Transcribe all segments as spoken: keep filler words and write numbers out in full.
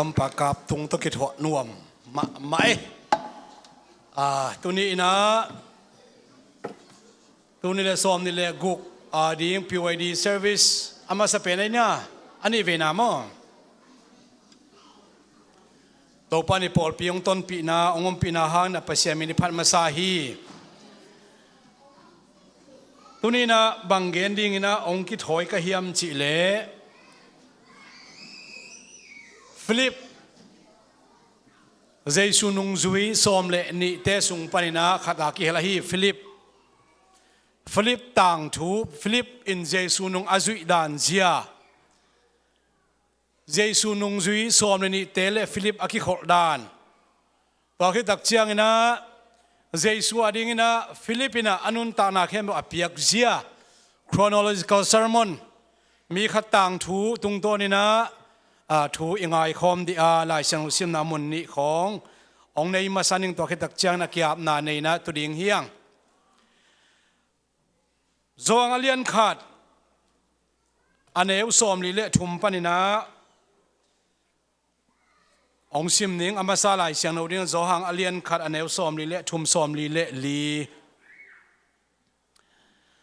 Kampa kap tung tawh kithuah nuam mahmah e. Ah, tuni inah, tuni le sawm nih le guk a ding P Y D service a masa pen a inah, a nih veina maw? Topa nih pawlpi hong tonpihna, hong ompihna hangin a Pasian min i phat masa hi. Tuni inah bang gen ding inah hong kithawi ka hiam cih leh, Philip, Jesu nungzui sawm le nihte sung panin ah khat a kihel ahi Philip. Philip tangthu, Philip in Jesu nung a zuih dan zia. Jesu nungzui sawm le nihte le Philip a kikholh dan. Tua khit tak ciangin ah Jesu a dingin ah Philip inah a nuntakna khempeuh a piak zia. Chronological sermon. Mi khat tangthu tungtawnin ah, a, thu i ngaikhawm dih a, Lai Siangtho simna mun nih khawng hong nei masa ning. Tua khit tak ciangin a ki-apna nei inah tu ding hi hang. Johan a lian khat, a neu sawmli le thum panin ah hong sim ning. A masa Lai Siangtho ding Johan a lian khat, a neu sawmli le thum, sawmli le li,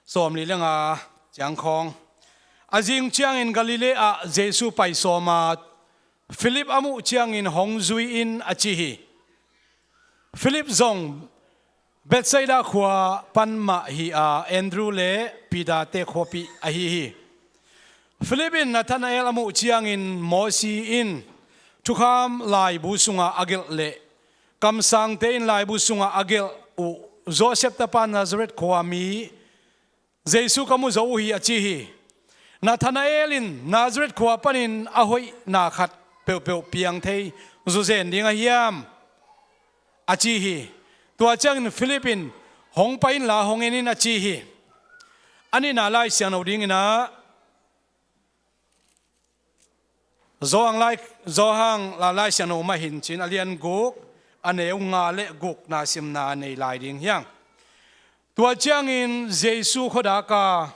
sawmli le nga ciang khawng. A zing ciangin Galilee ah Jesu pai sawm a, Philip a muh ciangin hong zui in a ci hi. Philip zong Bethsaida khua pan mah hi a, Andrew le Peter-te khuapi ahi hi. Philip in Nathanael a muh ciangin Mosi in thukham laibu sungah a gelh le kamsangte in laibu sungah a gelh uh Joseph tapa Nazareth khuami Jesu ka mu zo uh hi a ci hi. Nathanael in Nazareth khua panin a hoihna khat peuhpeuh piang thei zawzen ding a hiam a ci hi. Tua ciangin Philip in hong pai inla hong en in a ci hi. A nihna Lai Siangtho dingin ah Johan Lai, Johan Lai, Lai Siangtho mah hi in cin a lian guk, a neu nga le gukna simna nei lai ding hi hang. Tua ciangin Jesu khuadak a,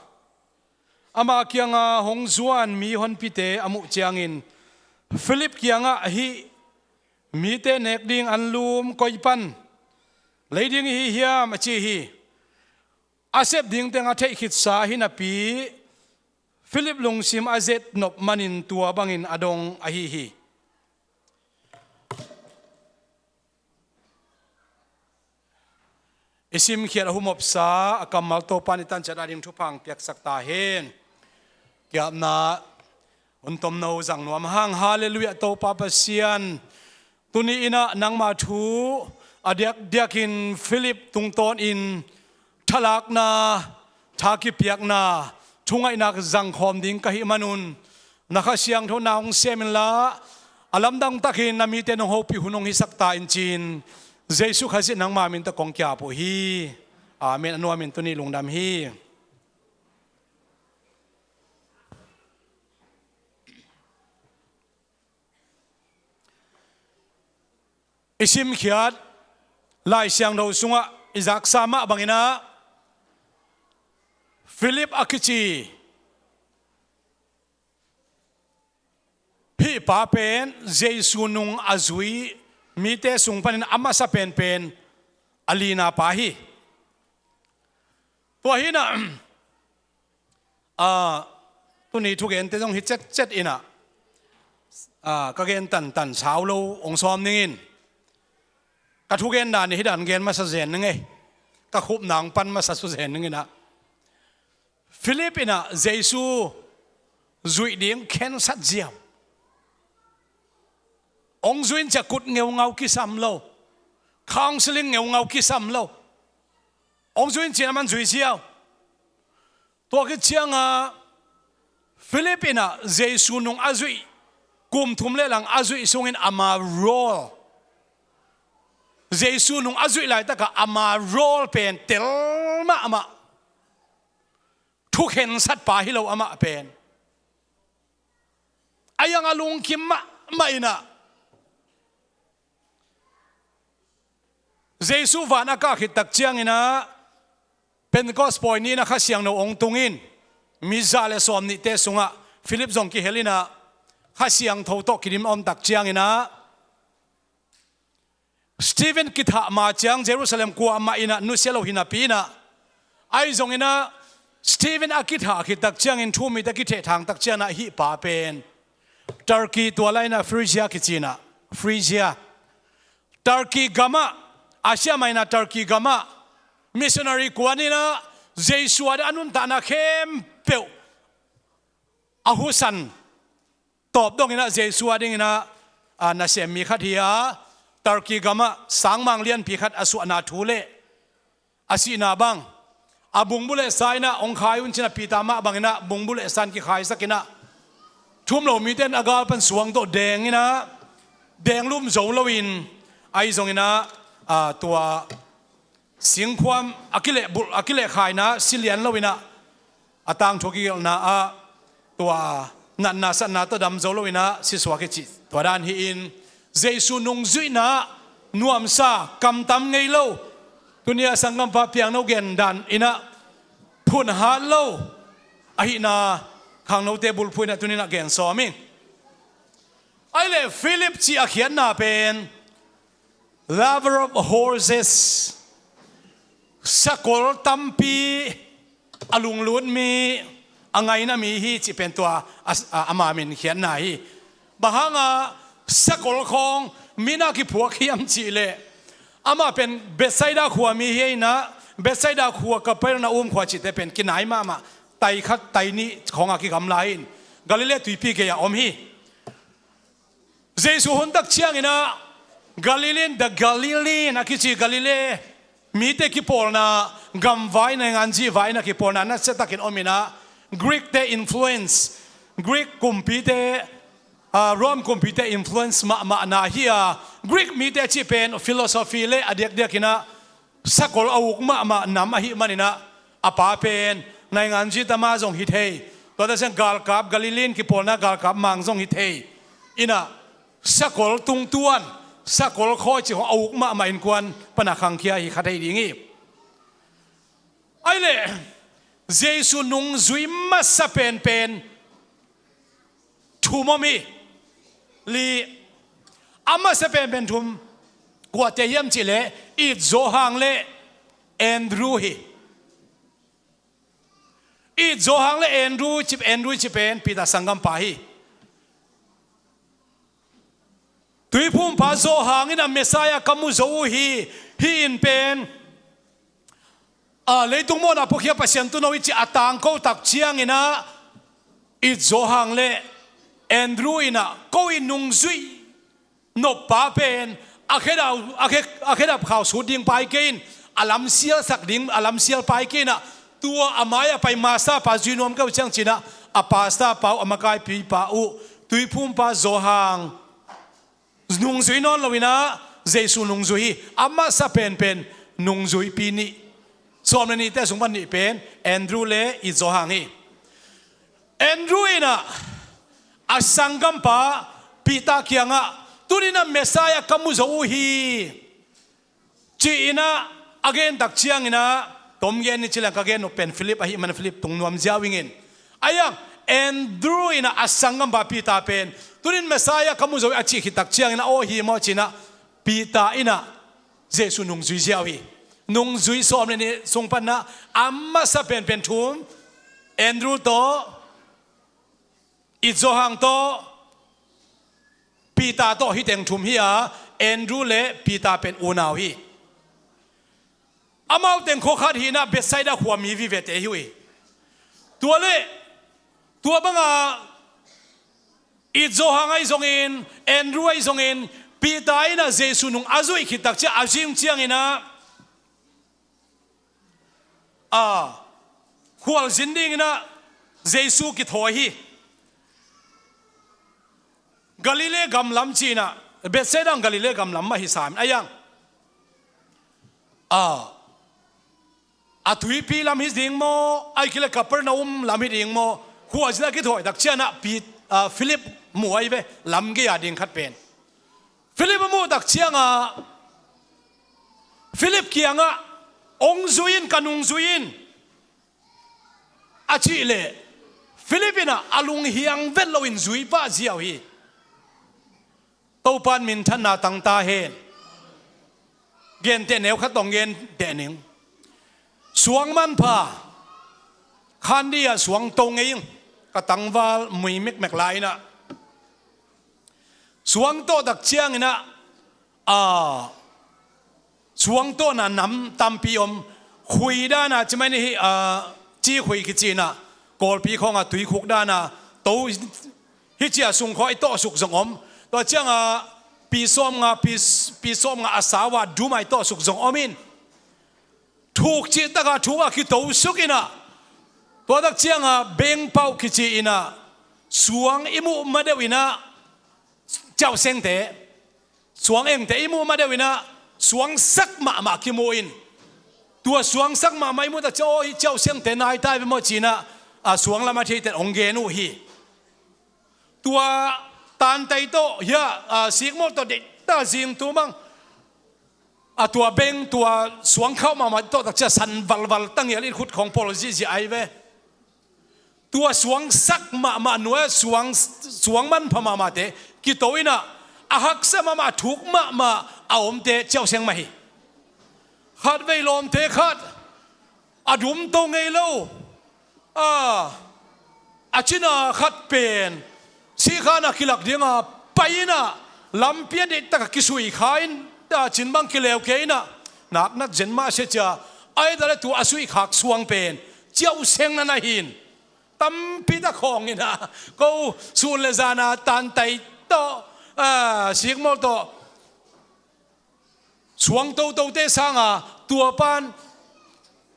ama kianga hong zuan mi honpite a muh ciangin Philip kiangah, hih mite nek ding anlum koi pan lei ding i hi hiam a ci hi. A sep ding teng a theih khitsa hi napi Philip lungsim a zet nop manin tua bangin a dong ahi hi. I simkhiat a humopsa a kammal Topa nih tanciat a ding thupha piaksak ta hen. Ki-apna hun tomno zang nuam hang. Halleluiah Topa Pasian. Tuni inah nangma thu a diakdiakin Philip tungtawnin thalakna, tha kipiakna, thungaihna zangkhawm ding ka hih manun na Kha Siangtho na hong sem inla, a lamdang takin na mite nong hopih hun hong hisak ta in cin, Jesu Khazih nangma min tawh kong ki-ap uh hi. Amen. A nuamin tuni lungdam hi. I simkhiat Lai Siangtho sungah i zaksa mah bangin ah Philip a kici hih pa pen Jesu nung a zui mite sung panin a masa penpen a lina pa hi. Tua hi inah, ah, tuni thugente zong hi cetcet inah, ah, ka gen tantan sau lo hong sawm ning in. Ka thugen dan hi dan gen masa zen ning e. Ka khupna hong pan masa su zen ning inah. Philip inah Jesu zuih ding khensat ziau. Hong zui in ciah kut ngeungau kisam lo. Counseling ngeungau kisam lo. Hong zui in ciah a man zui ziau. Tua khit ciangah Philip inah Jesu nung a zuih, kum thum le lang a zuih sungin ama role, Jesu nung a zuih laitakah ama role pen tel mahmah. Thukhensat pa hi lo amah pen. A iang a lungkim mahmah inah Jesu van a kah khit tak ciangin ah Pentecost pawi ni inah Kha Siangtho hong tung in, mi za le sawm nihte sungah Philip zong kihel inah, Kha Siangtho tawh kidim a om tak cianginah Stephen kithah ma ciang Jerusalem kuamah inah nusia lo hi napi inah, ahi zonginah Stephen a kithah khit tak ciangin thu um mite kithehthang tak cianginah hih pa pen Turkey, tua lai inah Phrygia kici inah, Phrygia, Turkey gamah, Asia Minor Turkey gamah missionary kuan inah Jesu a ding a nuntakna khempeuh a husan tawp donginah Jesu a dinginah, a, nasem mi khat hi a, Turkey gamah sangmang lianpi khat a suahna thu le a sihna bang, a bungbu le sa inah hong khai un cinah Peter mah banginah bungbu le san kikhaisak inah thu um lo mite in a gal pan suang tawh deng inah, deng lum zo loin, ahi zonginah, a, tua singkhuam a kilehbulh, a kilehkhaina si lian loinah, a tangthu a kigelhna ah tua natna satna tawh dam zo loinah si suak hi cih tua dan hi-in, Jesu nungzuihna nuamsa, kamtam ngei lo, tuni a sanggampa piangno gen dan inah phunhat lo ahihna khangnote bulphuh inah tuninah gen sawm hi. Ahih leh Philip cih a khiatna pen lover of horses, sakol tampi a lunglut mi, a ngaina mi hi cih pen tua a, a, ama min khiatna hi. Bang hanga sakol khawng mi na kiphuak hiam cih leh, amah pen Bethsaida khua mi hi inah, Bethsaida khua, Kapernaum khua cihte pen kinai mahmah, tai khat tai nih khawnga kigamla in Galilee tuipi gei-ah om hi. Jesu hun tak cianginah Galilean, the Galilean a kici Galilee mite kipawlna, gamvai nainganzi vai inah kipawlna nasia takin om inah, Greek te influence, Greek kumpite, ah, Rome kumpite influence mahmahna hi a, Greek mite a cih pen philosophy le a diakdiakinah sakol a uk mahmah nam ahih maninah, a pa pen nainganzi tama zong hi thei, tua ta siang galkap, Galilean kipawlna galkap mang zong hi thei inah, sakol tungtuan, sakol khawi cih khawng a uk mahmah innkuan pana khangkhia hi kha thei ding hi. Ahih leh Jesu nungzui masa penpen thum om hi. Li, a masa penpen thum kuate hiam cih leh, it Zawhang le Andrew hi. It Zawhang le Andrew cih, Andrew cih pen Peter sanggampa hi. Tuiphumpa Zawhang inah Messiah ka mu zo uh hi, hih in pen, a, leitung mawhna puakhia Pasian tuuno hi cih a tangko tak cianginah, it Zawhang le Andrew inah ko i nungzuih noppa pen a khedap, a khe, a khedap khau sut ding pai kei in, a lamsial sak ding, a lamsial pai kei inah, tua a mai-ah pai masterpa zui nuam kei uh ciang cinah, a pastorpa uh, a makaipipa uh, Tuiphumpa Zawhang nungzui nawn loinah Jesu nungzui hi. A masa penpen nungzuipi nih, sawm le nihte sung pan nih pen Andrew le it Zawhang hi. Andrew inah a sanggampa Peter kiangah, tuninah Messiah ka mu zo uh hi, ci-inah a gen tak cianginah, tom gen ni ci leng ka gen nop pen Philip ahih man Philip tung nuam ziau ingin. Ahi hang Andrew inah a sanggampa Peter pen, tunin Messiah ka mu zo hi a cih khit tak cianginah, aw hi maw cinah, Peter inah Jesu nungzui ziau hi. Nungzui sawm le nih sung panah a masa penpen thum, Andrew tawh, it Zawhang tawh, Peter tawh, hih teng thum hi a, Andrew le Peter pen unau hi. Amau teng khua khat hinah Bethsaida khua mi vivete hi uh hi. Tua le, tua banga it Zawhang ahi zongin, Andrew ahi zongin, Peter inah Jesu nung a zuih khit tak ciang, a zing cianginah, a, khualzin dinginah Jesu kithawi hi. Galilee gamlam cinah, Bethsaida Galilee gamlam mah hi sam in, ahi hang, a, a tuipi lam hi ding maw, ahih kei leh Kapernaum lam hi ding maw, khualzin a kithawi tak cianah Pet-, a, Philip mu ahi ve, lam gei-a ding khat pen. Philip a muh tak ciangah, Philip kiangah, hong zui in, ka nungzui in, a cih leh, Philip in ah a lunghiang vet loin zui pah ziau hi. Topa'n minthanna tang ta hen. Genteh neu khat tawh genteh ning. Suang manpha khan ding ah suang to ngei ing. Ka tangval mui mekmek lai in ah suang tawh tak ciangin ah, a, suang tawhna nam tampi om. Khui dan a ci mai ni hi, a, ci khui kici in ah, Kawlpi khawng a tuikhuk dan a to hi ci a, sung khawng i tawh suk zong om. Tua ciang a pi sawmnga, pi, pi sawmnga a sau a dum a i tawh suk zong om in. Thuk cih tak a thuk a kito suk in ah, tua tak ciang a bengpauh kici in ah, suang i muh ma deuh in ah, ciauhsengte, suang engte i muh ma deuh in ah, suang sak mahmah kimu in. Tua suang sak mahmah i muh tak ciang, aw, hih ciauhsengte nai ta hi ve maw ci in ah, a, suang lam a theite in hong gen uh hi. Tua tantai tawh, hia, a, sikmawh tawh deih ta zing tu mang. A, tua beng, tua suang khauh mahmah tawh tak ciang san valval ta ngial in khut khawng pawl ziahziah ahi ve. Tua suang sak mahmah nuai a suang, suang manpha mahmahte kito in ah, a haksa mahmah, a thuk mahmah a omte ciauhseng mah hi. Khatvei lawmte khat a dum to ngei lo. A, a cina khat pen sikhan a kilak ding a pai in ah, lampi ah deih tak a kisui kha in, a cin bang kileu kei in ah, nak nat zen mah se cia. Ahi ta leh tua a suih khak suang pen ciauhseng na na hi in. Tampi tak khawng in ah, ko sun le zan a tantai tawh, a, sikmawh tawh suang totote sang a, tua pan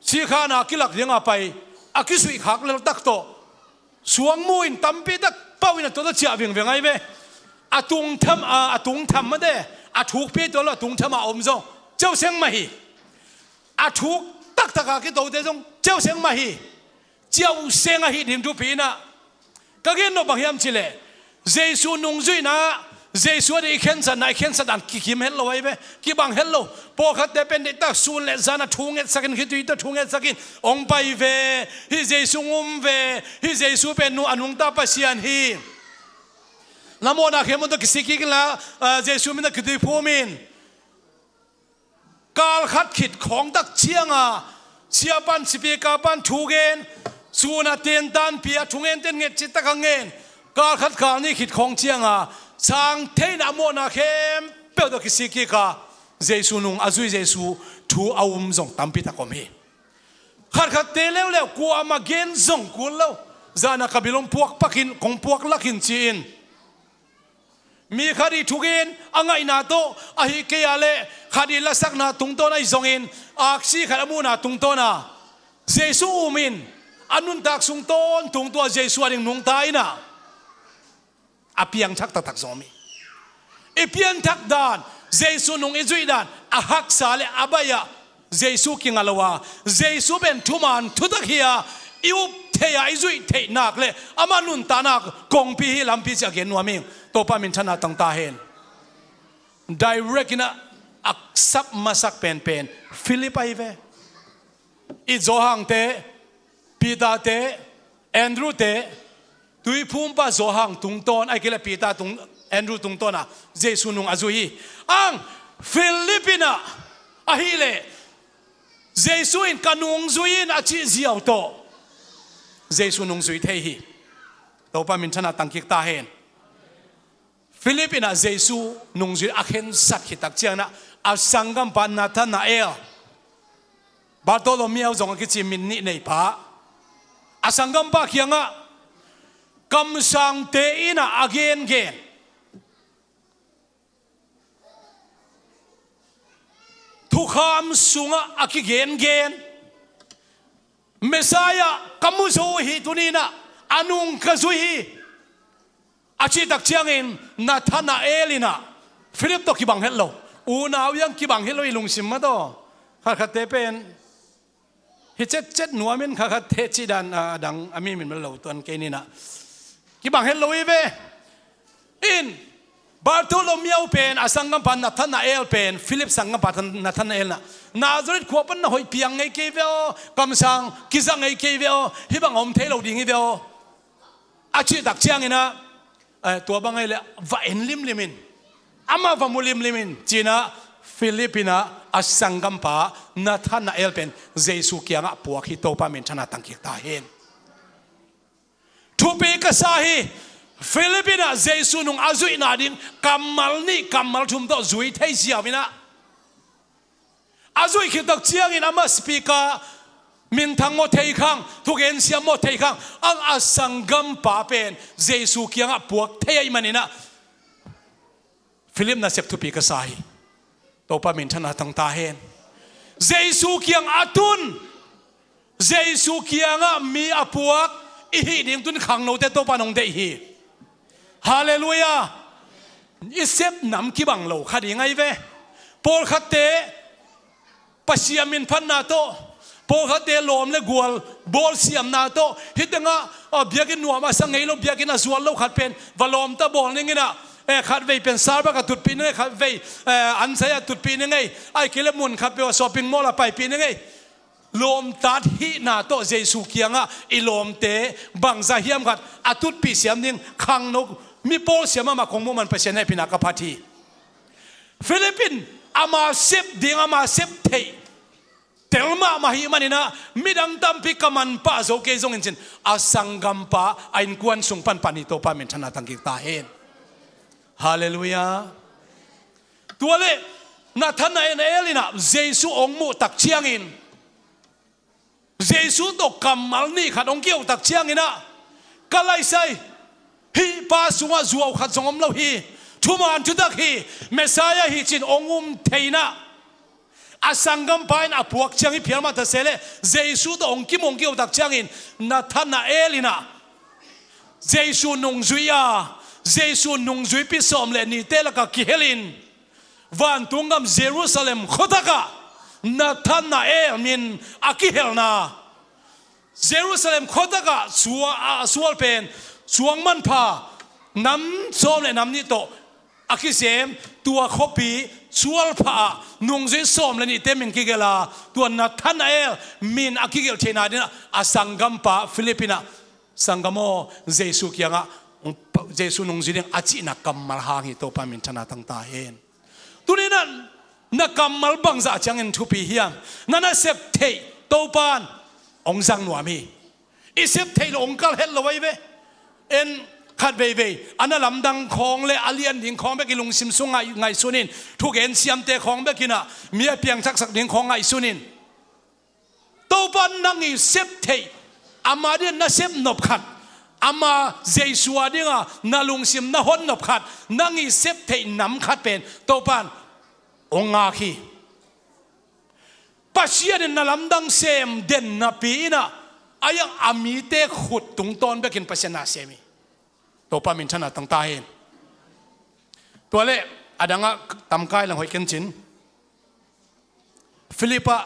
sikhan a kilak ding a pai, a kisuih khak lel tak tawh suang mu in tampi tak pau in a, tua tawh ciah vingveng ahi ve. A tungtham a, a tungtham mate, a thukpi tawh lo, a tungtham a om zong ciauhseng mah hi. A thuk taktak a kitote zong ciauhseng mah hi. Ciauhseng ahih ding thupi in ah ka gen nop bang hiam cih leh, Jesu nungzuihna, Jesu a ding i khensatna, i khensat dan kikim het lo ahi ve, kibang het lo. Pawlkhatte pen deih tak sun le zan a thu ngetsak in, khitui tawh thu ngetsak in hong pai ve. Hih Jesu hong um ve. Hih Jesu pen nu a nungta Pasian hi. Na mawhna khempeuh tawh kisik kik inla, a, Jesu min tawh kituiphum in. Kal khat khit khawng tak ciang a, sia pan, sipika pan thu gen, sun a tentan pi a thungen ten nget cih tak a ngen. Kal khat kal nih khit khawng ciang a, sang thei in a mawhna khempeuh tawh kisik kik a, Jesu nung a zui, Jesu thu a um zong tampi tak om hi. Khatkhatte leuleu kuamah gen zong kul lo. Zan a ka bil hong puak pak in, kong puak lak in ci-in mi khat ii thugen a ngaihna tawh, ahih kei a leh khat ii lasakna tungtawn ahi zongin, aksi khat a muhna tungtawn a Jesu um in, a nuntak sung tawntung tua Jesu a ding nungta in ah, a piangthak taktak zong om hi. I pianthak dan, Jesu nung i zuih dan, a haksa le a baih ah Jesu kinga lo a, Jesu pen thuman thutak hi a, i up theih a, i zuih theih nak le amah nuntakna kongpi hi lampi ci a gen nuam ing. Topa minthanna tang ta hen. Direct in ah a sap masak penpen Philip ahi ve. I Johan te, Peter te, Andrew te, tuiphumpa Johan tungtawn, ahih kei leh Peter tung, Andrew tungtawn a Jesu nung a zui hi. Ang Philip in ah, ahih leh Jesu in ka nung zui in a cih ziau tawh Jesu nung zui thei hi. Topa minthanna tang kik ta hen. Philip in ah Jesu nung zui a khensat khit tak ciangin ah, a sanggampa Nathanael, Bartholomew zong a kici, min nih nei pa, a sanggampa kiangah kamsangte in ah a gengen, thukham sungah a kigengen Messiah ka mu zo uh hi, tuni in ah a nung ka zui hi, a cih tak ciangin Nathanael in ah Philip tawh kibang het lo. Unau hiang kibang het lo, i lungsim mah tawh. Khatkhatte pen hi cetcet nuam in, khatkhatte cih dan a dang a mi min mah lo tuan kei ni in ah. Kibang het lo hi ve. In, Bartholomew pen a sanggampa Nathanael pen, Philip sanggampa Nathanael in ah, Nazareth khua pan na hoih piang ngei kei ve aw, kamsang kizang ngei kei ve aw, hih bang a om thei lo ding hi ve aw. a cih tak ciangin ah, eh, tua bang ahih leh va en limlim in, amah va mu limlim in, ci-in ah Philip in ah a sanggampa Nathanael pen Jesu kiangah puak hi. Topa minthanna tangkik ta hen. Thupi ka sa hi. Philip in ah Jesu nung a zuihna ding kammal nih kammal thum tawh zui thei ziau in ah, a zuih khit tak ciangin amah speaker minthang maw thei khang, thugen siam maw thei khang, ang a sanggampa pen Jesu kiangah puak thei ahih manin ah Philip nasep thupi ka sa hi. Topa minthanna tang ta hen. Jesu kiang a tun, Jesu kiangah mi a puak i hih ding tun khangnote Topa nong deih hi. Halleluiah. I sep nam kibang lo kha ding ahi ve. Pawlkhatte Pasian min phatna tawh, pawlkhatte lawm le gual bawlsiamna tawh, hih tengah, ah, biakinn nuam a sa ngei lo, biakinn a zual lo khat pen va lawmta bawl ning in ah, eh, khatvei pen Starbucks a tutpih ning ei, khatvei, eh, ansai a tutpih ning ei, ahih kei leh mun khat peuh a shopping mall a paipih ning ei. Lawmtat hihna tawh Jesu kiangah i lawmte bangzah hiam khat a tutpih siam ding khangno mi pawl siam mahmah kong muh man Pasian hehpihna ka phat hi. Philip in ama sep ding, ama sep theih tel mahmah ahih manin ah midang tampi ka manpah zo kei zongin cin, a sanggampa a innkuan sung pan pan hi. Topa minthanna tangkik ta hen. Halleluiah. Tua leh Nathanael in ah Jesu hong muh tak ciangin, Jesu tawh kammal nih khat hong kiho tak ciangin ah, ka laisai, hih pa sungah zuau khat zong om lo hi, thuman thutak hi, Messiah hi, ci-in hong um thei in ah, a sanggampa in a puak ciang hi phial mah ta se leh, Jesu tawh hong kimu hong kiho tak ciangin Nathanael in ah Jesu nungzui a, Jesu nungzuipi sawm le nihte lakah kihel in, vantung gam Jerusalem khuatakah Nathanael min a kihelna, Jerusalem khuatakah sua-, a sual pen suang manpha nam sawm le nam nih tawh a kisem, tua khuapi sualpha ah nungzui sawm le nihte min kigelh a, tua Nathanael min a kigelh theihna dingin ah a sanggampa Philip in ah, sanggam aw, Jesu kiangah, Jesu nungzui ding a cihna kammal hang hi. Topa minthanna tang ta hen. Tuni-in ah na kammal bangzah ciangin thupi hiam? Na nasep theih Topa in hong zang nuam hi. I sep theih loh hong kal het lo ahi ve. En khat veivei a na lamdang khawng le a lian ding khawng bek i lungsim sung ngai-, ngaihsun in, thugen siamte khawng bek in ah mi a piangthaksak ding khawng ngaihsun in, Topa in nang i sep theih, ama dingin na sep nop khat, ama Jesu a dingin na lungsim na hon nop khat, nang i sep theih nam khat pen Topa in hong ngak hi. Pasian in na lamdang sem den napi in ah, a iang a mite khut tungtawn bekin Pasian na sem hi. Topa minthanna tang ta hen. Tua leh a dangah tamkai lang hoih ken cin. Philip ah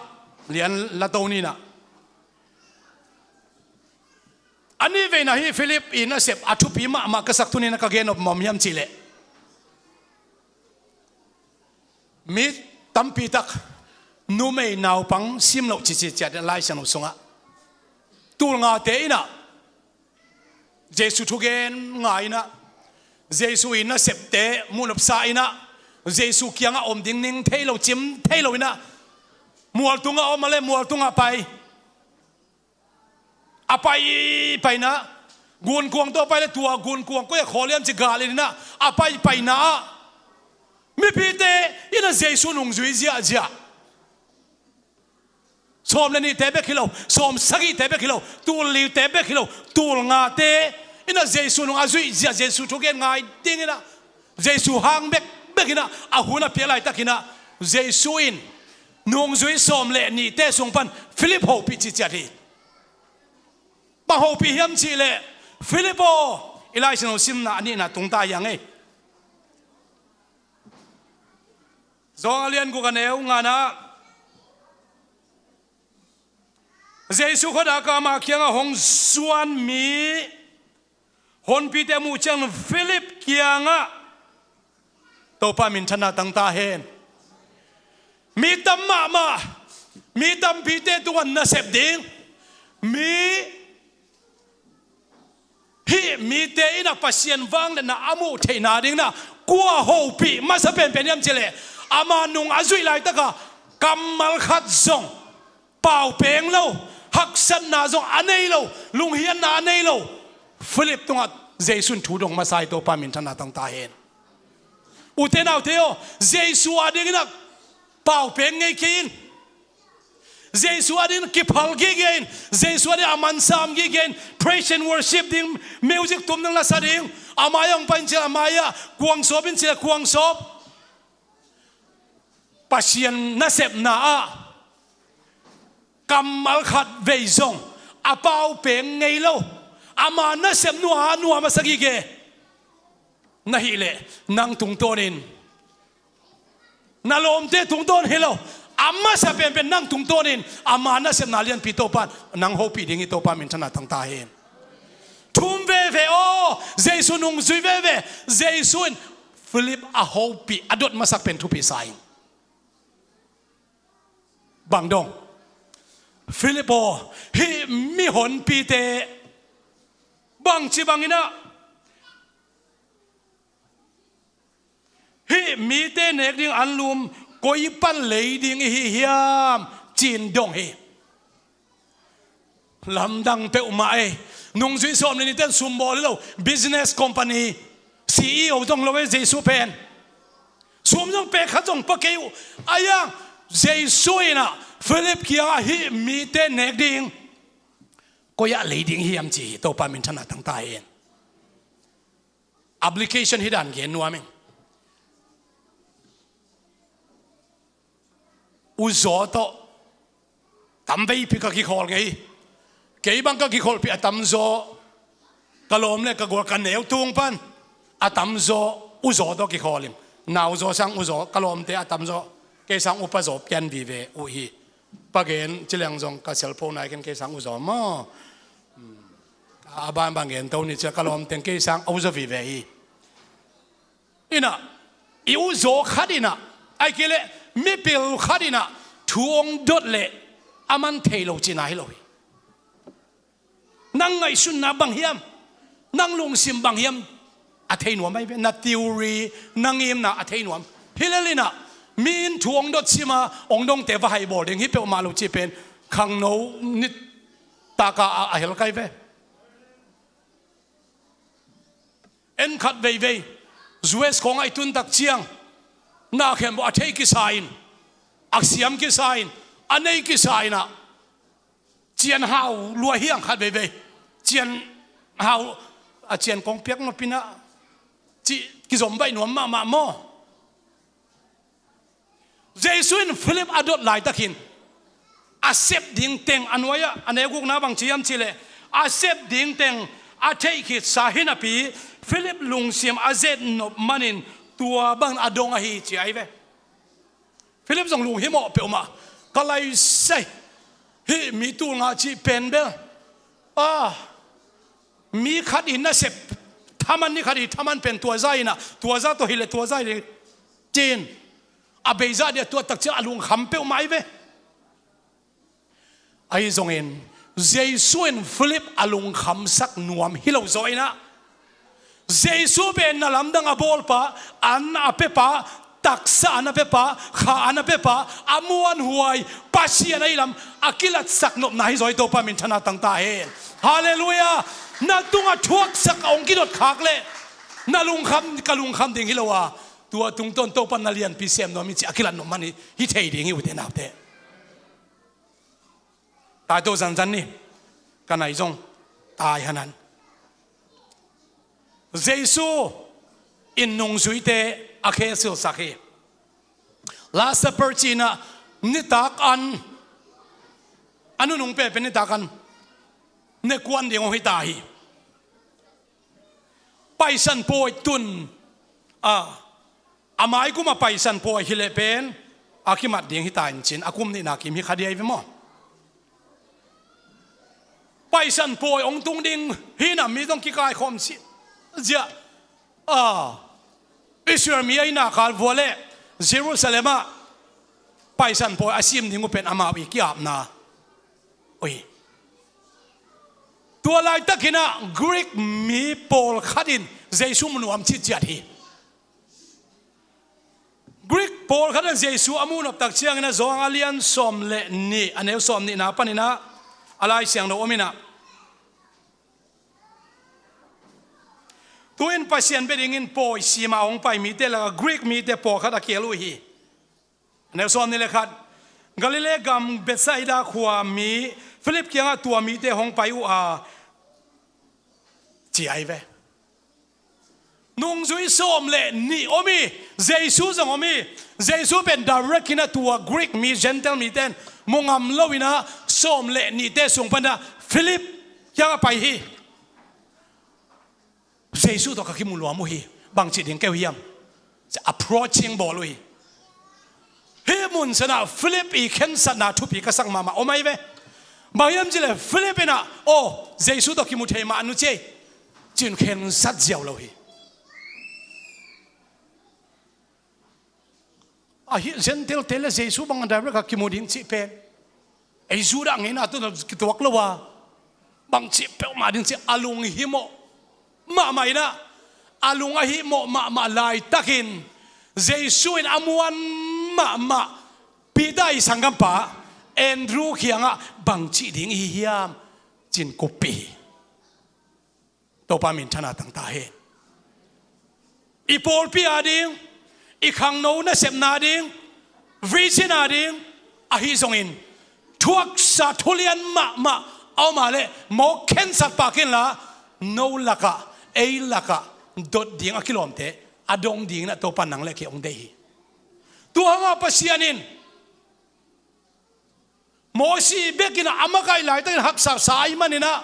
lian la to ni in ah, a nih veina hi Philip i nasep a thupi mahmah ka sak tuni-in ah ka gen nop mawm hiam cih leh, mi tampi tak numei naupang sim loh ciciat ciat Lai Siangtho sungah, tul ngate in ah Jesu thugen ngai in ah, Jesu i nasepte muh nopsa in ah, Jesu kiangah om ding ning thei lo, cim thei lo in ah, mual tungah om a leh mual tungah pai. A pai, pai in ah, gunkuang tawh a pai leh tua gunkuang koi ah khawl hiam ci galin in ah, a pai, pai in ah, mipite in ah Jesu nungzui ziahziah. Sawm le nihte bek hi lo, sawm sagihte bek hi lo, tul lite bek hi lo, tul ngate in ah Jesu nung a zuih ziah, Jesu thugen ngai dingin ah, Jesu hang bekbek in ah, a hun a pia laitakin ah, Jesu in nungzui sawm le nihte sung pan Philip hopih ciciat hi. Bang hopih hiam cih leh, Philip aw, i Lai Siangtho simna a nihna tung ta hi hang ei. Johan a lian guk a neu ngana, Jesu khuadak ah ama kiangah hong zuan mi honpite a muh ciang Philip kiangah, Topa minthanna tang ta hen. Mi tam mahmah, mi tampite tungah nasep ding, mi Hih mite in a Pasian vangliatna a muh theihna dingin a kua hopih masa penpen hiam cih leh, ama nung a zuih laitaka kammal khat zong pau peng lo, haksatna zong a nei lo, lunghiatna a nei lo Philip tungah Jesu in thu dong masa hi. Topa minthanna tangta hen. Ute naute aw, Jesu a dingin a pau peng ngei kei in. Jesu a dingin kiphal gige in. Jesu a dingin a mansam gige in. Praise and worship ding, music tum ding, lasa ding. A mai-ah hong pai in cih leh a mai-ah, kuang sawp in cih leh kuang sawp. Pasian nasepna ah kammal khat vei zong a pau peng ngei lo, ama nasep nuam, nuam a sa gige na hih leh, nang tungtawnin, na lawmte tungtawn hi lo, a masa penpen nang tungtawnin ama nasepna lianpi Topa in nang hopih ding hi. Topa minthanna tangta hen. Thum veve aw, Jesu nungzui veve. Jesu in Philip a hopih, a dot masak pen thupi sa ing. Bang dong? Philip aw, hih mihonpite bangci bangin ah hih mite nek ding anlum koi pan lei ding i hi hiam, ci-in dong hi. Lamdang peuhmah ei. Nungzui sawm le nihte in sum bawl hi lo, business company C E O zong lo ei Jesu pen. Sum zong pek khat zong pua kei uh. A iang Jesu in ah Philip kiangah hih mite nek ding koi-ah lei ding hiam ci hi. Topa minthanna tangta hen. Application hih dan gen nuam ing. Uzaw tawh tamveipi ka kikhawl ngei hi. Kei bang ka kikholhpih a tamzaw, ka lawm le ka gual, ka neu tung pan a tamzaw uzaw tawh kikhawl ing. Nauzaw sang uzaw, ka lawmte a tamzaw kei sang upazaw pian vive uh hi. Pagen ci leng zong ka cellphone nai ken kei sang uzaw maw. A banban gen to ni cia, ka lawmteng kei sang a uzaw vive hi. Inah i uzaw khat inah, ahih kei leh mipil khat inah thu hong dot leh a man thei lo cihna hi lo hi. Nang ngaihsutna bang hiam? Nang lungsim bang hiam? A thei nuam ahi ve. Na theory, na ngimna a thei nuam. Hi lel inah mi in thu hong dot sima hong dongte va haibawl ding hi peuhmah lo cih pen khangno nitak a, a hel kai ve. En khat veivei U S khawngah i tuntak ciang na khempeuh a thei kisa in, a siam kisa in, a nei kisa inah cian hau lua hiang khat veivei. Cian hau, a cian kong piak nop inah cih kizom baih nuam mahmah maw. Jesu in Philip a dot laitakin a sep ding teng a nuai-ah a nek gukna bang ci hiam cih leh, a sep ding teng a theih khitsa hi napi Philip lungsim a zet nop manin tua bangin a dong ahi ci ahi ve. Philip zong lunghimawh peuhmah, ka laisai, hih mi tul nga cih pen bel, a, mi khat in nasep, thaman ni khat hi, thaman pen tua za inah, tua za tawh hileh tua za hi ding, ci-in a beizah dia tua takciang a lungkham peuhmah ahi ve. Ahi zongin Jesu in Philip a lungkhamsak nuam hi lo zaw inah, Jesu pen na lamdang a bawlpa, an a pepa, taksa an a pepa, kha an a pepa, a muanhuai Pasian ahi lam a kilatsak nopna hi zaw hi. Topa minthanna tangta hen. Halleluiah. Na tungah thuaksak a hong kidot khak leh na lungkham, ka lungkham ding hi lo a, tua tungtawn Topa na lianpi sem nuam hi cih a kilat nop man hi, hi thei ding hi ute naute. Tai to zanzan ni, ka nai zong tai hanan. Jesu in nungzuite a khe silsak hi. Last Supper ci-in ah nitak an, a nunung penpen nitak an ne kuan ding hong hi ta hi. Paisan pawi tun, a, a mai kum a Paisan pawi hileh pen a kimat ding hi ta in cin, a kum nihna kim hi kha dia hi ve maw? Paisan pawi hong tung ding hi na mi zong kikaikhawm si ziah, a, Israel mi a hina kal vua le Jerusalem ah Paisan pawi a sim ding uh pen amau i ki-apna. Ui. Tua laitakin ah Greek mi pawlkhat in Jesu mu nuam citciat hi. Greek pawlkhat in Jesu a mu noptak ciangin ah Johan a lian sawm le nih, a neu sawm nihna panin ah a Lai Siangtho om in ah, tu-in Pasian bia dingin pawi sima hong pai mite lakah Greek mite pawlkhat a kihel uh hi. A neu sawm nih le khat, Galilee gam Bethsaida khua mi Philip kiangah tua mite hong pai uh a, ci ahi ve. Nungzui sawm le nih om hi. Jesu zong om hi. Jesu pen direct in ah tua Greek mi, Gentile mite in mu ngam lo in ah sawm le nihte sung pan ah Philip kiangah pai hi. Jesu tawh ka kimu nuam uh hi. Bangci ding kei uh hiam? Approaching bawl uh hi. Hih mun san ah Philip i khensatna thupi ka sak mahmah om ahi ve. Bang hiam cih leh Philip in ah, aw, Jesu tawh kimu thei mah nu ci ei, ci-in khensat ziau lo hi. Ahi, Gentile te le Jesu bang a direct a kimu ding cih pen, ei Judah ngeina tawh kituak lo a, bangci peuhmah ding cih a lunghimawh mahmah in ah, a lung a himawh mahmah laitakin Jesu in a muan mahmah Peter i sanggampa Andrew kiangah bangci ding i hi hiam, ci-in kuppih hi. Topa minthanna tang ta hen. I pawlpi ading, i khangno nasepna ding, vision ading, ahi zongin thuaksa thulian mahmah a om a leh mawk khensat pak inla, no lakah, ei lakah dot ding a kilawmte a dong dingin ah Topa nang le kei hong deih hi. Tua hangah Pasian in Mosi bek in ah a makaih laitakin haksatsa ahih manin ah,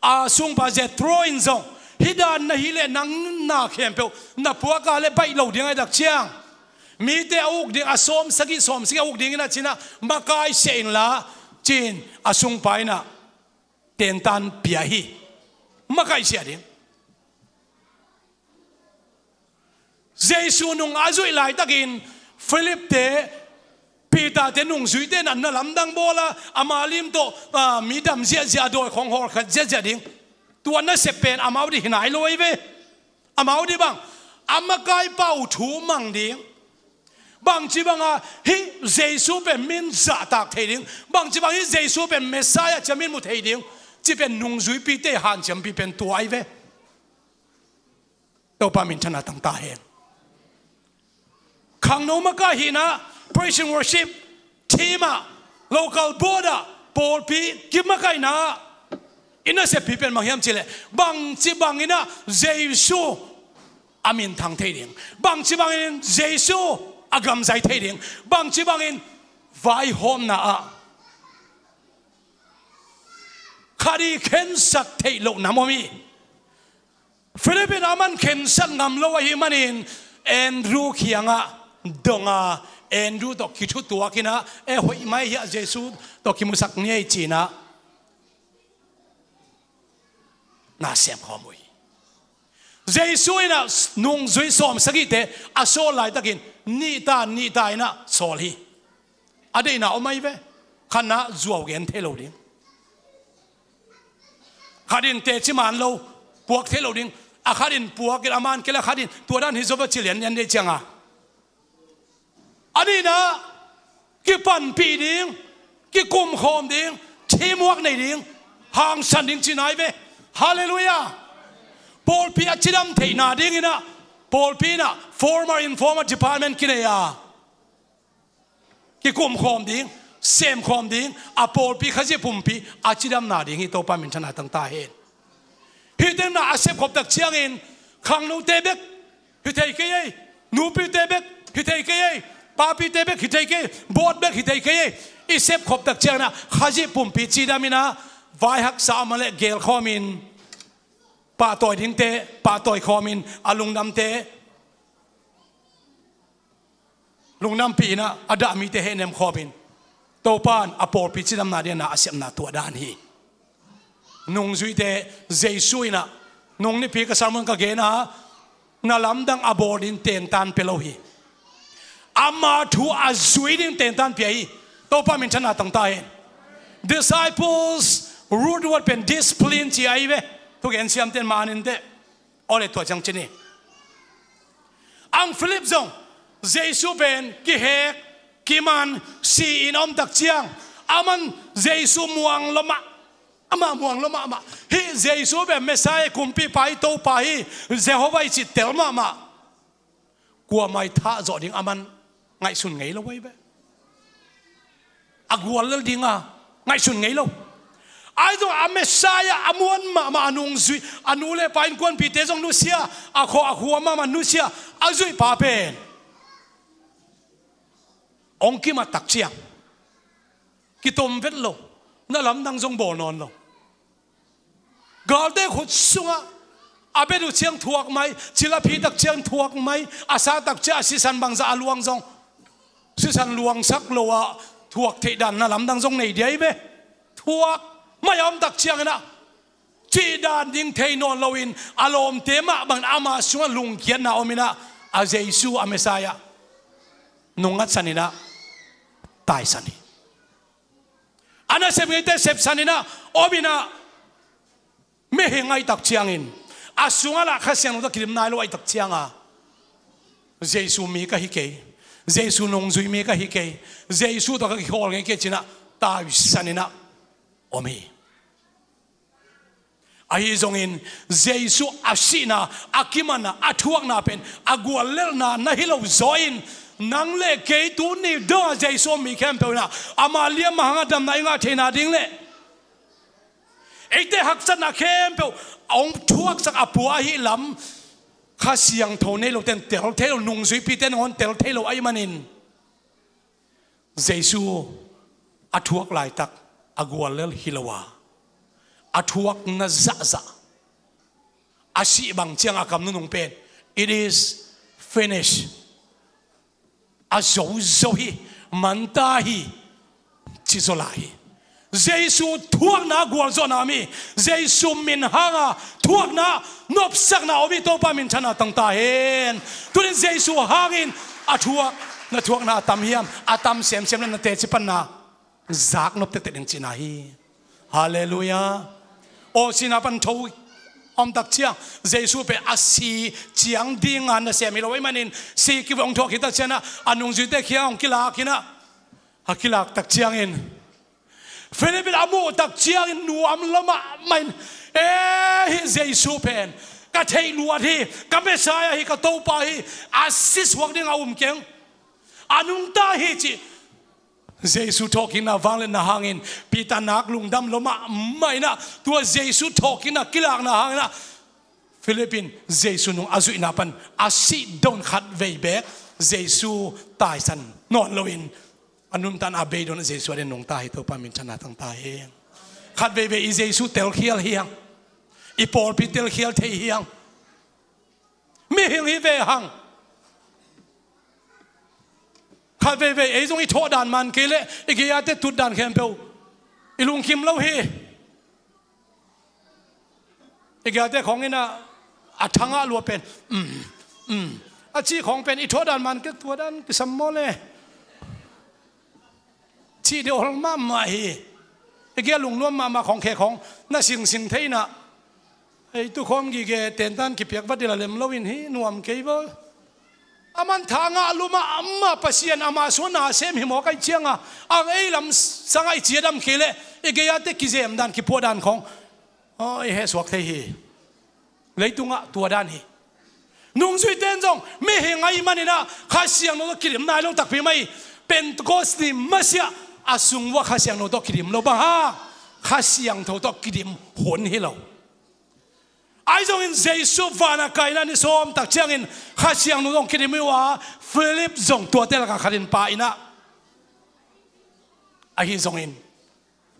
a sungpa Jethro in zong, hih dan na hih leh nang na khempeuh na puak a leh baih lo ding ahih tak ciang, mite a uk ding, a sawm sagih, sawm sagih a uk dingin ah ci-in ah makaih sia inla, ci-in a sungpa in ah tentan pia hi. Makaih sia ding. Jesu nung a zuih laitakin Philip te, Peter te nungzuite in ah na lamdang bawl a, ama lim tawh, ah, mi dam ziahziah, a dawi khawng hawlkhat ziahziah ding. Tua nasep pen amau ding hi nai lo ahi ve. Amau ding bang, a makaipa uh thu mang ding, bangci bangin hih Jesu pen min zahtak thei ding, bangci bangin hih Jesu pen Messiah ci-a min mu thei ding, cih pen nungzuipite hanciampih pen tua ahi ve. Topa minthanna tang ta hen. Khangno makaih hihna, praise and worship team ah, local board ah, pawlpi kimakaihna ah i naseppi pen bang hiam cih leh, bangci bangin ah Jesu a minthang thei ding, bangci bangin Jesu a gam zai thei ding, bangci bangin vaihawmna ah khat i khensat theih loh nam om hi. Philip in aman khensat ngam lo ahih manin Andrew kiangah dong a, Andrew tawh kithutuak in ah, "E, hoih mai hiah, Jesu tawh kimusak ni ei," ci-in ah na semkhawm uh hi. Jesu in ah nungzui sawm sagihte a sawl laitakin nih ta, nih ta in ah sawl hi. A deihna om ahi ve. Khatna zuau gen thei lo ding. Khat in teci man lo, puak thei lo ding. A khat in puak in, a man kei leh a khat in tua dan hi zaw ve ci lianlian deih ciangin. A nihna, kipanpih ding, kikumkhawm ding, teamwork nei ding, hangsan ding cihna ahi ve. Halleluiah. Pawlpi a cidam theihna dingin ah, pawlpi in ah former informer department kinei a, kikumkhawm ding, semkhawm ding, a pawlpi Khazih pumpi a cidamna ding hi. Topa minthanna tang ta hen. Hih teng na a sepkhop tak ciangin khangnote bek hi thei kei ei, nupite bek hi thei kei ei, papite bek hi thei kei ei, board bek hi thei kei ei. I sepkhop tak ciangin ah Khazih pumpi cidam in ah, vai haksa a om leh gelkhawm in, pahtawi dingte pahtawi khawm in, a lungdamte lungdampih in ah, a dah mite hehnem khawm in, Topa in a pawlpi cidamna dingin ah a sepna tua dan hi. Nungzuite, Jesu in ah, nung nipi ka sermon ka gen a, na lamdang a bawl ding tentan pia lo hi. Ama thu a zui ding tentan pia hi. Topa minthanna tang ta hen. Disciples Root word pen discipline ci ahi ve. Thugen siamten manin teh. Awle tua ciang ci ni. Ang Philip zong Jesu pen kihek, kiman, si-in a om tak ciang, aman Jesu muang lua mahmah, amah muang lua mahmah. Hih Jesu pen Messiah, kumpipa hi, Topa hi, Jehovah hi cih tel mahmah. Kuamah i thah zawh ding aman ngaihsun ngei lo ahi ve. A gual lel dinga ngaihsun ngei lo. Ahi zong a Messiah a muan mahmah, a nungzui, a nu le pa innkuanpihte zong nusia, a khua, a khua mahmah nusia, a zuihpa pen hong kimat tak ciang kitom vet lo, na lamdang zong bawl nawn lo. Galte khut sungah a bet uh ciang thuak mai, cil a phi tak ciang thuak mai, a sa tak ciang a sisan bangzah a luang zong sisan luangsak lo a thuak theih dan na lamdang zong nei dia hi ve. Thuak mai a om tak cianginah cih dan ding thei nawn loin a lawmte mah bangin ama sungah lungkiatna ominah a Jesu a Messiah nungngatsaninah taisan hi. A nasep ngeite sepsaninah ominah mihing ahih tak ciangin a sungah lah Kha Siangtho tawh kidim nai lo ahih tak cianga Jesu mi ka hi kei, Jesu nungzui mi ka hi kei, Jesu tawh ka kikhawl ngei kei cinah taisaninah om hi. Ahi zongin Jesu a sihna, a kimanna, a thuakna pen a guallelhna na hi lo zaw in, nang le kei tuni dongah Jesu a om mi khempeuh inah ama liamma hangah damna i ngah theihna ding le eite haksatna khempeuh a hong thuaksak a pua ahih lam Kha Siangtho nei lote in tel thei lo, nungzuipite nangawn tel thei lo ahih manin Jesu a thuak laitak a guallel hi lo a, a thuakna zahzah a sih bang ciang a kam nunung pen, "It is finished." A zozo hi, manta hi, ci zaw lai hi. Jesu thuakna gualzawhna om hi. Jesu min hanga thuakna, nopsakna om hi. Topa minthanna tangta hen. Tunin Jesu hangin a thuak, na thuakna a tam hiam? A tam semsem le na teci panna zaknop tektek ding cihna hi. Halleluiah. Aw, sihna pan tho a om tak ciang Jesu pen a si ciang dinga nasem hi lo ahih manin si kivei hong thuak hi tak ciangah a nungzuite kiang hong kilak hinah, a kilak tak ciangin Philip in a muh tak ciangin nuam lua mahmah in, "E, hih Jesu pen ka theih luat hi, ka Messiah hi, ka Topa hi, a si suak ding a um keng, a nungta hi," cih Jesu thawhkikna vangliatna hangin Peter nak lungdam lua mahmah inah, tua Jesu thawhkikna kilakna hanginah Philip in Jesu nung a zuihna pan a sih don khat vei beek Jesu taisan nawn loin a nuntakna a bei don Jesu a den nungta hi. Topa minthanna tangta hi. Khat veivei i Jesu telkhial hi hang, i pawlpi telkhial thei hi hang. Mihing hi ve hang. Khat veivei ei zong i thawh dan man kei leh i gei-ate tut dan khempeuh i lungkim lo hi. I gei-ate khawng inah a thangah lua pen, "Um, um," a cih khawng pen i thawh dan man kei, tua dan kisam maw le? Cih deuh hol mahmah hi. I gei-a lungnuam mahmah khawng khe khawng na singsing thei inah, ei tukhawm gige tentan kipiak vat dila lem loin hi nuam kei vo. A man tha ngah lua mahmah, Pasian ama sungah nasem hi mawk ahih cianga ang ei lam sangah i ciadam kei leh i gei-ate kizem dan, kipuah dan khawng, aw, i hehsuak thei hi. Leitungah tua dan hi. Nungzuite in zong mihing ahih maninah Kha Siangtho tawh kidim nai lo takpi mah hi. Pentecost ni masiah a sung uah Kha Siangtho tawh kidim lo, bang hang? Kha Siangtho tawh kidim hun hi lo. Ahi zongin Jesu vana kaina ni sawm tak ciangin Kha Siangtho zong kidim hi uh a, Philip zong tuate lakah khat in pha inah, ahi zongin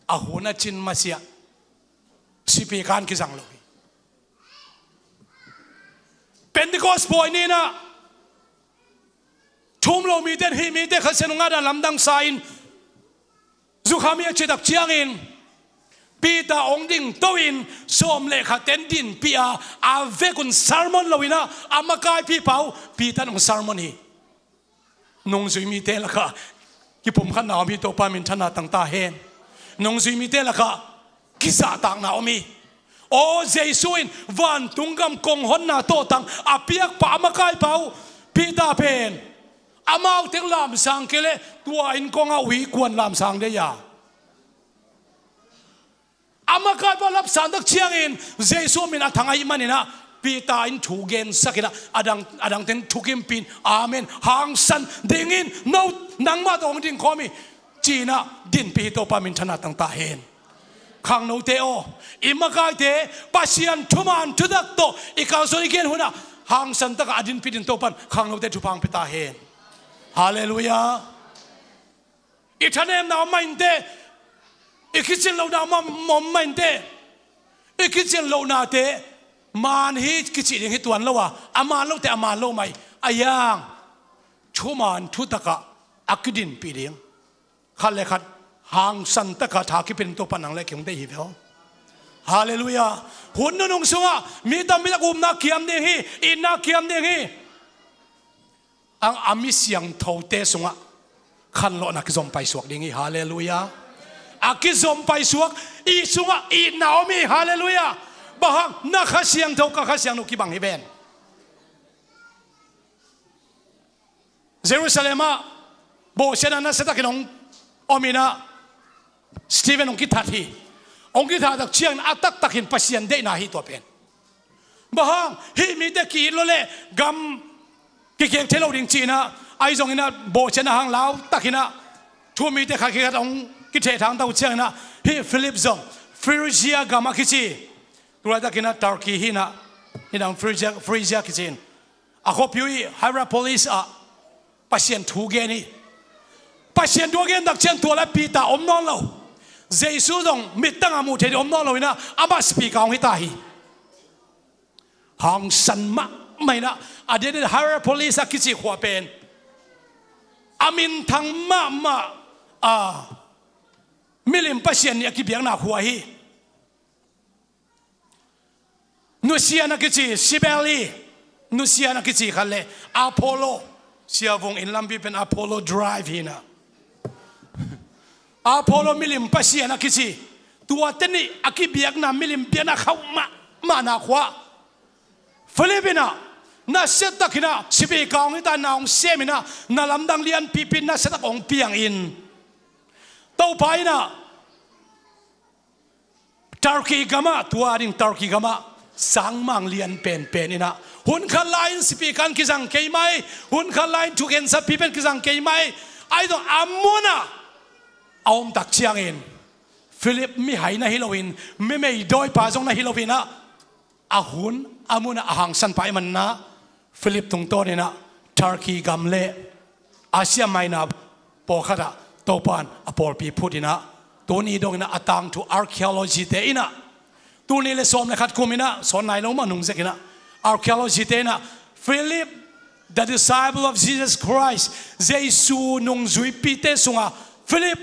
a hun a cin masiah sipi kan kizang lo hi. Pentecost pawi ni inah thu um lo mite in, hih mite Kha Siangtho ngah dan lamdang sa-in zukham hi a cih tak ciangin Peter hong dingto-in sawm le khatte in dinpih a, a vekun sermon lo inah a makaipihpa uh Peter in hong sermon hi. Nungzui mite lakah kipumkhatna om hi. Topa minthanna tangta hen. Nungzui mite lakah kizahtakna om hi. Aw, Jesu in vantung gam kong honna tawhtang a piakpa a makaipa uh Peter pen amau teng lamsang kei leh tua inn kongah ui kuan lamsang dei a. A makaipa lapsan tak ciangin Jesu min a thang ahih maninah Peter in thu gensakinah a dang, a dangten thukimpin, "Amen, hangsan dingin no nangmah tawh hong dingkhawm hi," cinah dinpih hi. Topa minthanna tangta hen. Khangnote aw, i makaite Pasian thuman thutak tawh i kalsuan i gen hunah hangsan takah a dinpih ding Topan khangnote thupha hong pia ta hen. Halleluiah. I thanemna om mah inteh, i kicin lohna om mah inteh, i kicin lohnate man hi kici ding hi tuan lo a, a man lote a man lo mai a, yang thuman thutakah a kidinpih ding, khat le khat hangsan takah tha kipia ding Topa nang le kei hong deih hi ve aw. Halleluiah. Hun nunung sungah mi tampi tak upna kiam ding hi, itna kiam ding hi. A, a mi siangthote sungah khanlawhna kizom paisuak ding hi. Halleluiah. A kizom paisuak i sungah itna om hi. Halleluiah. Bang hang? Na Kha Siangtho, ka Kha Siangtho kibang hi ven. Jerusalem ah bawhsiatna nasia takin hong om inah Stephen hong kithat hi. Hong kithat tak ciangin a taktakin Pasian deihna hi tua pen. Bang hang? Hih mite ki-it lo leh gam kikek thei lo ding cinah, ahi zonginah bawhsiatna hang lau takinah thu mite khat kikhat hong kithehthang tak uh cianginah hih Philip zong Phrygia gam a kici, tu laitakinah Turkey hinah, nidang Phrygia, Phrygia kici in, a khuapi uh hi Hierapolis ah Pasian thu gen hi. Pasian thu a gen tak ciang tua lai Peter om nawn lo. Jesu zong mittang a muh thei ding om nawn lo inah amah speaker hong hi ta hi. Hangsan mahmah inah a diakdiak Hierapolis a kici khua pen a minthang mahmah a milim pasian nih a kibiakna khua hi. Nusia na kici, Cybele, nusia na kici khat le Apollo, siavung inn lampi pen Apollo Drive hinah, Apollo milim pasian a kici, tuate nih a kibiakna milim biakna khauh mahmahna khua. Philip inah nasia takinah sipi kawng hita na hong sem inah na lamdang lianpipi nasia tak hong piangin Topa inah Turkey gamah, tua ding Turkey gamah sangmang lian penpen inah hun khat lai-in sipi kan kizang kei mai, hun khat lai-in thugensa pipen kizang kei mai. Ahi zong a munah a om tak ciangin Philip mihai na hi loin, mimei dawipa zong na hi loinah a hun a munah a hangsanpa i manna Philip tungtawninah Turkey gam le Asia Minor pawlkhatah Topan a pawlpi phutinah tuni donginah a tangthu archaeology te inah tuni le sawm le khat kuminah sawn nai lo mah nungzekinah archaeology te inah Philip, the disciple of Jesus Christ, Jesu nungzuipite sungah Philip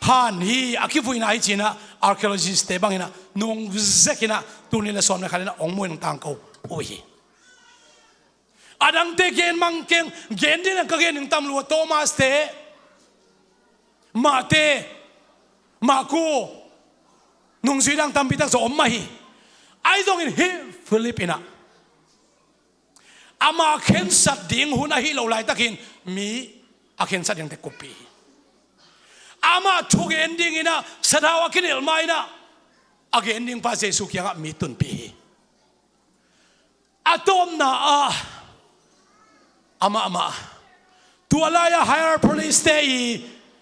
han hi a kivuina hi cinah archaeologist te banginah nungzekinah tuni le sawm le khatinah ong muin ong tangko uh hi. A dangte gen mang keng, gen ding ka gen ding tam lua, Thomas te, Mate, Maku, nungzui dang tampi tak zong om mah hi. Ahi zongin hih Philip inah ama khensat ding hun ahi lo laitakin mi a khensat dingte kuppih hi. Amah thugen dinginah sathau a kinilh ma inah a gen dingpa Jesu kiangah mi tunpih hi. A tawpna ah amah amah tua lai-a Hierapolis te i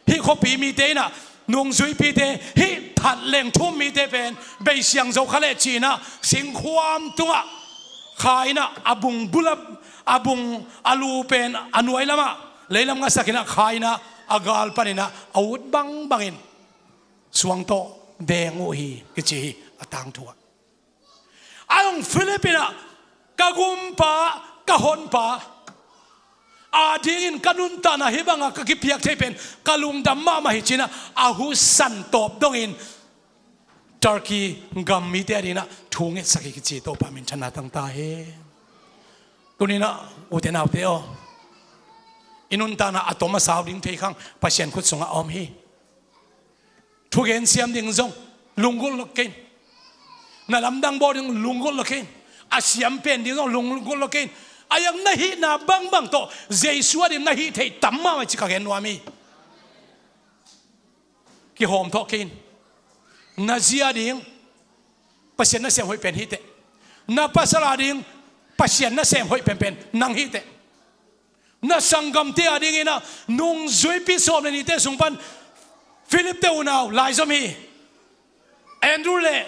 hih khuapi mite inah nungzuipite hih that leng thum mite pen bei siang zo kha leh cinah singkhuam tungah kha inah a bung bulap, a bung a lu pen a nuai lamah leilam ngasakinah kha inah a gal paninah a ut bangbangin suang tawh deng uh hi kici hi a tangthu ah. A hong Philip inah ka gumpa, ka honpa a dingin ka nuntakna hih bangah ka kipiak thei pen ka lungdam mahmah hi cinah a husan tawp dongin Turkey gam mite a dinginah thu ngetsak hi kici. Topa minthanna tangta hi. Tuninah ute naute aw, i nuntakna a tom a sau ding thei khang Pasian khut sungah a om hi. Thugen siam ding zong Lunggulh lo kei in. Na lamdang bawl ding lunggulh lo kei in. A siam pen ding zong lunggulh lo kei in. A iang na hihna bangbang tawh Jesu a ding na hih theih tam mahmah ci ka gen nuam hi. Kihawm thawh kei in. Na zi a ding Pasian nasem hoih pen hi teh. Na pasal a ding Pasian nasem hoih penpen nang hi teh. Na sanggamte a dingin ah nungzuipi sawm le nihte sung pan Philip te unau laizom hi. Andrew le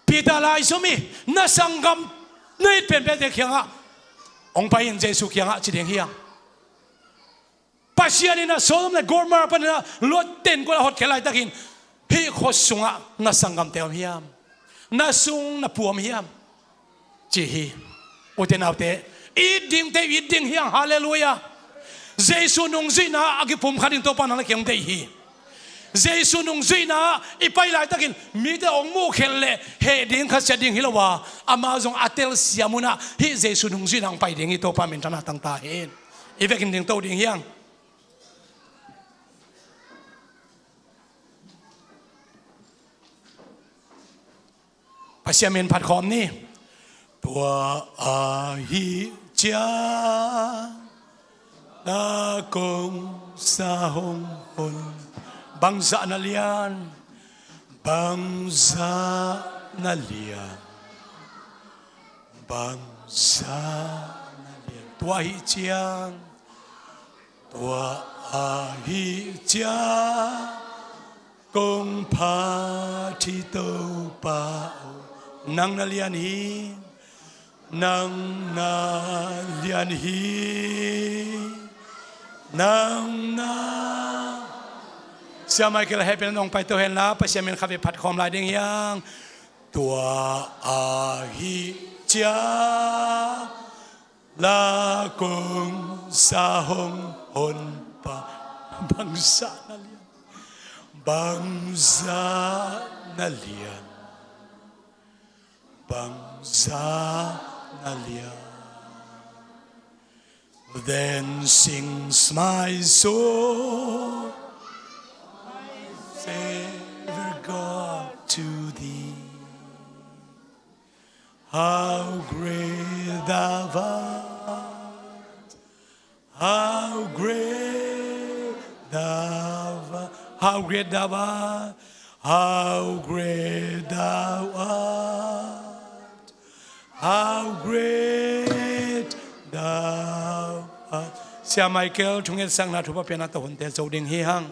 Peter laizom hi. Na sanggam na it penpente kiangah hong pai in, Jesu kiangah ci ding hi hang. Pasian in ah Sodom le Gomorrah panin ah Lot ten kua a hotkhiat laitakin hih khua sungah na sanggamte om hiam? Na sung na pu om hiam? Ci hi. Ute naute, it dingte it ding hi hang. Halleluiah. Jesu nungzuihna a kipumkhat in Topa nang le kei hong deih hi. Jesu nungzuihna i pai laitakin mite hong muhkhelh le heh ding khasiat ding hi lo a, amau zong a telsiam un ah hih Jesu nungzuihna hong pai ding hi. Topa minthanna tangta hi. I vekin dingto ding hi hang. Pasian min phat khawm ni. Tua ahih ciang na kong sa hong hon. Bangzah na lian, bangzah na lian, bangzah na lian. Tua ahih ciang, tua ahih ciang kong phat hi Topa aw. Nang na lian hi, nang na lian hi, nang na. Sia Michael hehpihna nong paito hen la, Pasian min khat vei phat khawm lai ding hi hang. Tua ahih ciang la kong sa hong hon pa. Bangzah na lian, bangzah na lian, bangzah na lian. Then sings my soul, my Savior God, to thee. How great thou art, how great thou art, how great thou art, how great thou art, how great thou art. Sia Michael thungetsakna thupha piakna tawh hunte zo ding hi hang.